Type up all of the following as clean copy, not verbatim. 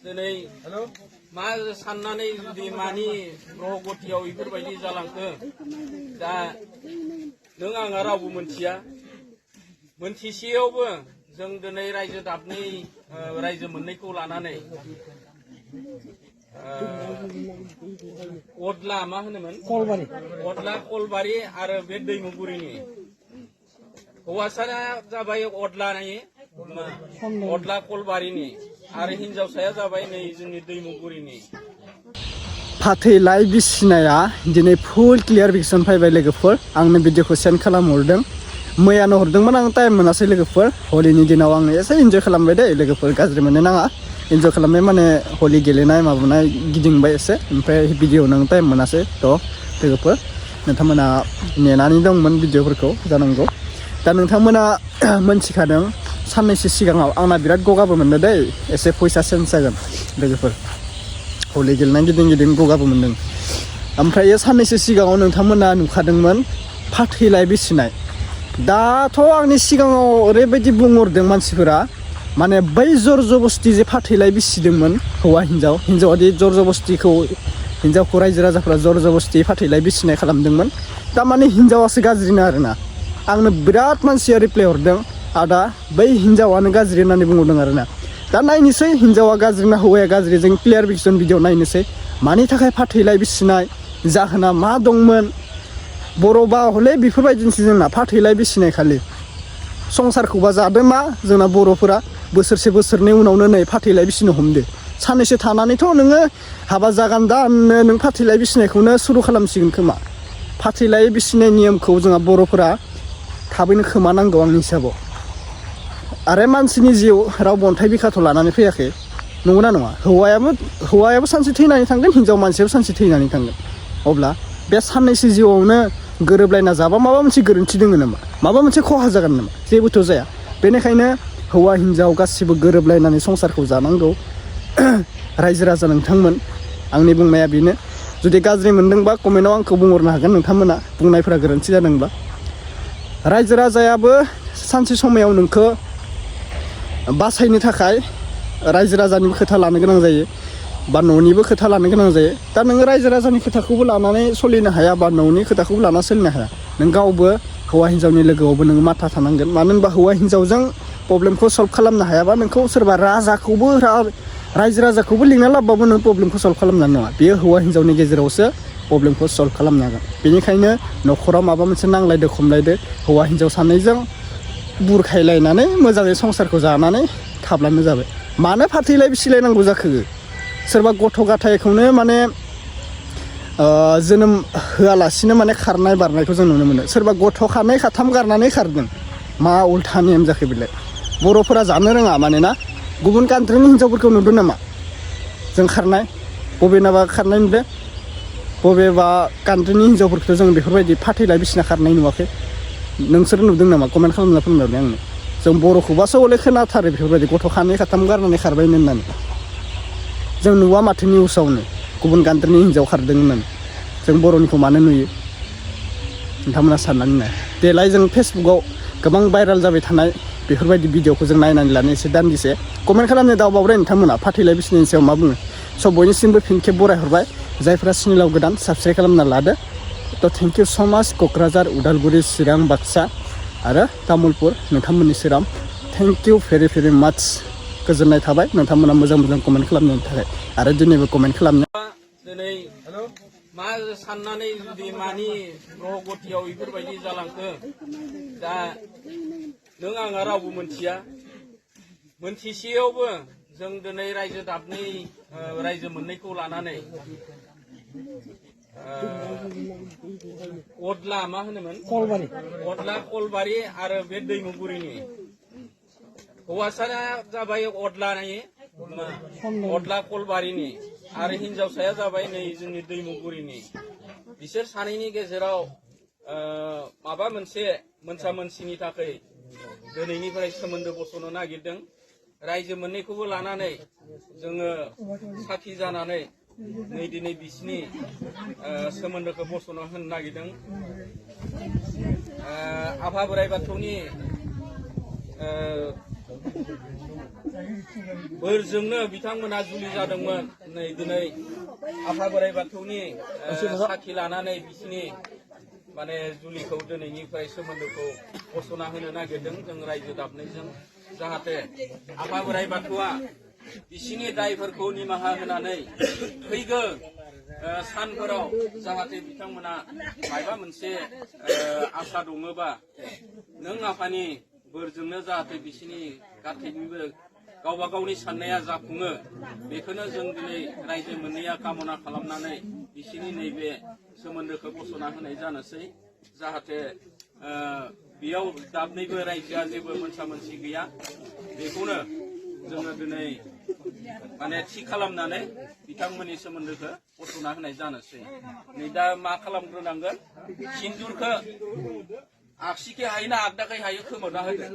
दिनै मा साननानै जुदि मानि ग्रहगतियाव बेफोरबायदि जालांखो दा नों आंहा रावबो मोनथिसेयावबो जों दिनै रायजो दाबनै रायजो मोननैखौ लानानै अदला मा होनोमोन अदला कलबारि आरो बे दैमुगुरिनि हौवासाया जाबाय अदलानि अदला कलबारिनि आरो हिनजावसाया जाबाय नै जोंनि दैमुगुरिनि फाथैलाय बिसिनाया दिनै फुल क्लियारिफिकेसन फैबाय लोगोफोर आंनो भिडिअखौ सेन्ड खालामहरदों मैयानो हरदोंमोन आं टाइम मोनासै लोगोफोर हलिनि दिनाव आङो एसे इन्जय खालामबाय दे लोगोफोर गाज्रि मोननो नाङा इन्जय खालामनाय माने हलि गेलेनाय माबानाय गिदिंबाय एसे ओमफ्राय भिडिअ नों टाइम मोनासै थ' लोगोफोर नोंथांमोना नेनानै दंमोन भिडिअफोरखौ जानांगौ दा नोंथांमोना मोनथिखादों साननैसो सिगाङाव आंना बिराद गगाबो मोनदों दै एसे फैसा सेन्स जागोन लोगोफोर हलि गेलेनाय गिदिं गगाबो मोनदों ओमफ्राय साननैसो सिगाङाव नोंथांमोना नुखादोंमोन फाथैलाय बिसिनाय दाथ' आंनि सिगाङाव ओरैबायदि बुंहरदों मानसिफोरा माने बै जर जबस्ति जे फाथैलाय बिसिदोंमोन हौवा हिन्जावादि जर जबस्तिखौ हिन्जावखौ रायजो राजाफोरा जर जबस्ति फाथैलाय बिसिनाय खालामदोंमोन थारमाने हिन्जावासो गाज्रिनो आरोना आंनो बिराद मानसिया रिप्लाय हरदों आदा बै हिन्जावानो गाज्रि होननानै बुंहरदों आरोना दा नायनोसै हिन्जावा गाज्रि ना हौवाया गाज्रि जों क्लियारिफिकेसन भिडिअ नायनोसै मानि थाखाय फाथैलाय बिसिनाय जाहोना मा दंमोन बर'बा हले बेफोरबायदिनोसै जोंना फाथैलाय बिसिनाय खालि संसारखौबा जादों मा जोंना बर'फोरा बोसोरसे बोसोरनै उनावनो नै फाथैलाय बिसिनो हमदो साननैसो थानानैथ' नोङो हाबा जागोन दा नों फाथैलाय बिसिनायखौनो सुरु खालामसिगोन खोमा फाथैलाय बिसिनाय नियमखौ जोंहा बर'फोरा थाबैनो खोमानांगौ आंनि हिसाबाव आरो मानसिनि जिउ रावबो अन्थाइ बिखाथ' लानानै फैयाखै नंगौना नङा हौवायाबो सानसे थैनानै थांगोन हिन्जाव मानसियाबो सानसे थैनानै थांगोन अब्ला बे साननैसो जिउआवनो गोरोबलायना जाबा माबा मोनसे गोरोन्थि दङ नामा माबा मोनसे खहा जागोन नामा जेबोथ' जाया बेनिखायनो हौवा हिन्जाव गासिबो गोरोबलायनानै संसारखौ जानांगौ रायजो राजा नोंथांमोन आंनि बुंनाया बेनो जुदि गाज्रि मोनदोंबा कमेन्टआव आंखौ बुंहरनो हागोन नोंथांमोना बुंनायफोरा गोरोन्थि जादोंबा रायजो राजायाबो सानसे समायाव नोंखौ बासायनो थाखाय रायजो राजानिबो खोथा लानो गोनां जायो बा न'निबो खोथा लानो गोनां जायो दा नोङो रायजो राजानि खोथाखौबो लानानै सोलिनो हाया बा न'नि खोथाखौबो लाना सोलिनो हाया नों गावबो हौवा हिन्जावनि लोगोआवबो नोङो माथा थानांगोन मानो होनबा हौवा हिन्जावजों प्रब्लेमखौ सल्भ खालामनो हायाबा नोंखौ सोरबा रायजो राजाखौबो लिंना लाबोबाबो नों प्रब्लेमखौ सल्भ खालामनो नङा बेयो हौवा हिन्जावनि गेजेरावसो प्रब्लेमखौ सल्भ खालामनो हागोन बेनिखायनो न'खराव माबा मोनसे नांलायदो खमलायदो हौवा हिन्जाव सानैजों बुरखायलायनानै मोजाङै संसारखौ जानानै थाब्लानो जाबाय मानो फाथैलाय बिसिलायनांगौ जाखो सोरबा गथ' गथायखौनो माने जोनोम होआलासिनो माने खारनाय बारनायखौ जों नुनो मोनो सोरबा गथ' खानै खाथाम गारनानै खारदों मा उल्था नेम जाखो बेलाय बर'फोरा जानो रोङा मानोना गुबुन कान्ट्रिनि हिन्जावफोरखौ नुदों नामा जों खारनाय बबेनाबा खारनाय नुदों बबेबा कान्ट्रिनि हिन्जावफोरखौ जों बेफोरबायदि फाथैलाय बिसिना खारनाय नुवाखै नोंसोर नुदों नामा कमेन्ट खालामना फोरमायहरदों आंनो जों बर'खौबासो हले खोनाथारो बेफोरबायदि गथ' खानै खाथाम गारनानै खारबायनो होननानै जों नुवा माथो निउसावनो गुबुन कान्ट्रिनि हिन्जाव खारदों होननानै जों बर'निखौ मानो नुयो नोंथांमोना साननानै नाय देलाय जों फेसबुकाव गोबां भाइराल जाबाय थानाय बेफोरबायदि भिडिअखौ जों नायनानै लानो एसे दान्दिसे कमेन्ट खालामनो दावबावबाय नोंथांमोना फाथैलाय बिसिनायनि सायाव मा बुङो स' बयनिसिमबो फिन खेब बरायहरबाय जायफ्रा चेनेलाव गोदान साबस्क्राइब खालामना लादो थ' थेंक इउ स' माच क'क्राझार उदालगुरि चिरां बाक्सा आरो तामुलपुर नोंथांमोननि सेराव थेंक इउ भेरि भेरि माच गोजोननाय थाबाय नोंथांमोना मोजां कमेन्ट खालामनायनि थाखाय आरो दिनैबो कमेन्ट खालामनो दिनै मा साननानै जुदि मानि ग्रहगतियाव बेफोरबायदि जालांखो दा नों आंहा रावबो मोनथिसेयावबो जों दिनै रायजो दाबनै रायजो मोननैखौ लानानै अदला मा होनोमोन अदला कलबारि आरो बे दैमुगुरिनि हौवासाया जाबाय अदलानि अदला कलबारिनि आरो हिन्जावसाया जाबाय नै जोंनि दैमुगुरिनि बिसोर सानैनि गेजेराव माबा मोनसा मोनसिनि थाखाय दिनैनिफ्राय सोमोन्दो बस'नो नागिरदों रायजो मोननैखौबो लानानै जोङो साखि जानानै नै दिनै बिसिनि सोमोन्दोखौ बस'नो होनो नागिरदों आफा बोराइ बाथौनि बोरजोंनो बिथांमोना जुलि जादोंमोन नै दिनै आफा बोराइ बाथौनि साखि लानानै बिसिनि माने जुलिखौ दिनैनिफ्राय सोमोन्दोखौ बस'ना होनो नागिरदों जों रायजो दाबनैजों जाहाथे आफा बोराइ बाथौआ बिसिनि दायफोरखौ निमाहा होनानै फैगोन सानफोराव जाहाथे बिथांमोना मायबा मोनसे आसा दङबा नों आफानि बोरजोंनो जाहाथे बिसिनि गासैनिबो गावबा गावनि साननाया जाफुङो बेखौनो जों दिनै रायजो मोननैया कामना खालामनानै बिसिनि नैबे सोमोन्दोखौ बस'ना होनाय जानोसै जाहाथे बेयाव दाबनैबो रायजोआ जेबो मोनसा मोनसि गैया बेखौनो जोङो दिनै माने थि खालामनानै बिथांमोननि सोमोन्दोखौ बस'ना होनाय जानोसै नै दा मा खालामग्रोनांगोन सिन्दुरखौ आगसिखै हायोना आगदाखै हायो खोमोरना होदो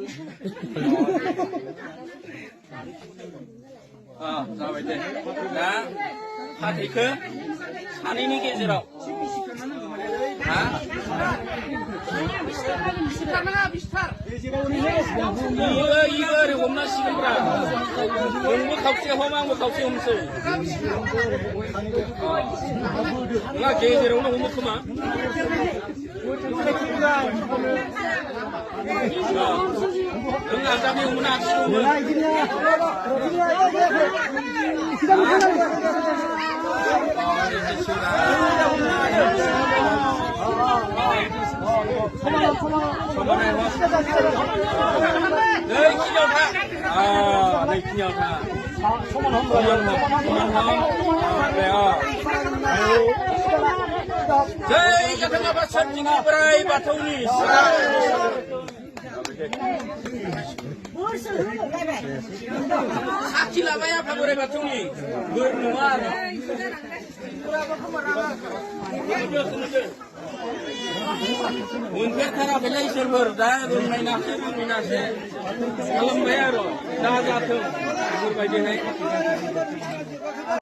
जाबाय दे दा फाथैखौ सानैनि गेजेराव इयो ओरै हमनांसिगोनब्रा नोंबो खावसे हम आंबो खावसे हमसै नङा गेजेरावनो हमो खोमा नों आगदाखै हमोना आगसि हमो नैखिनियाव था समान जै जाथों आफा सोरजिगिरि बोराइ बाथौनि साखि लाबाय आफा बोराइ बाथौनि बोर नङा आरो मोनफेरथाराखैलै इसोरफोर दा रोंनायनासो खालामबाय आरो दा जाथों बेफोरबायदिहाय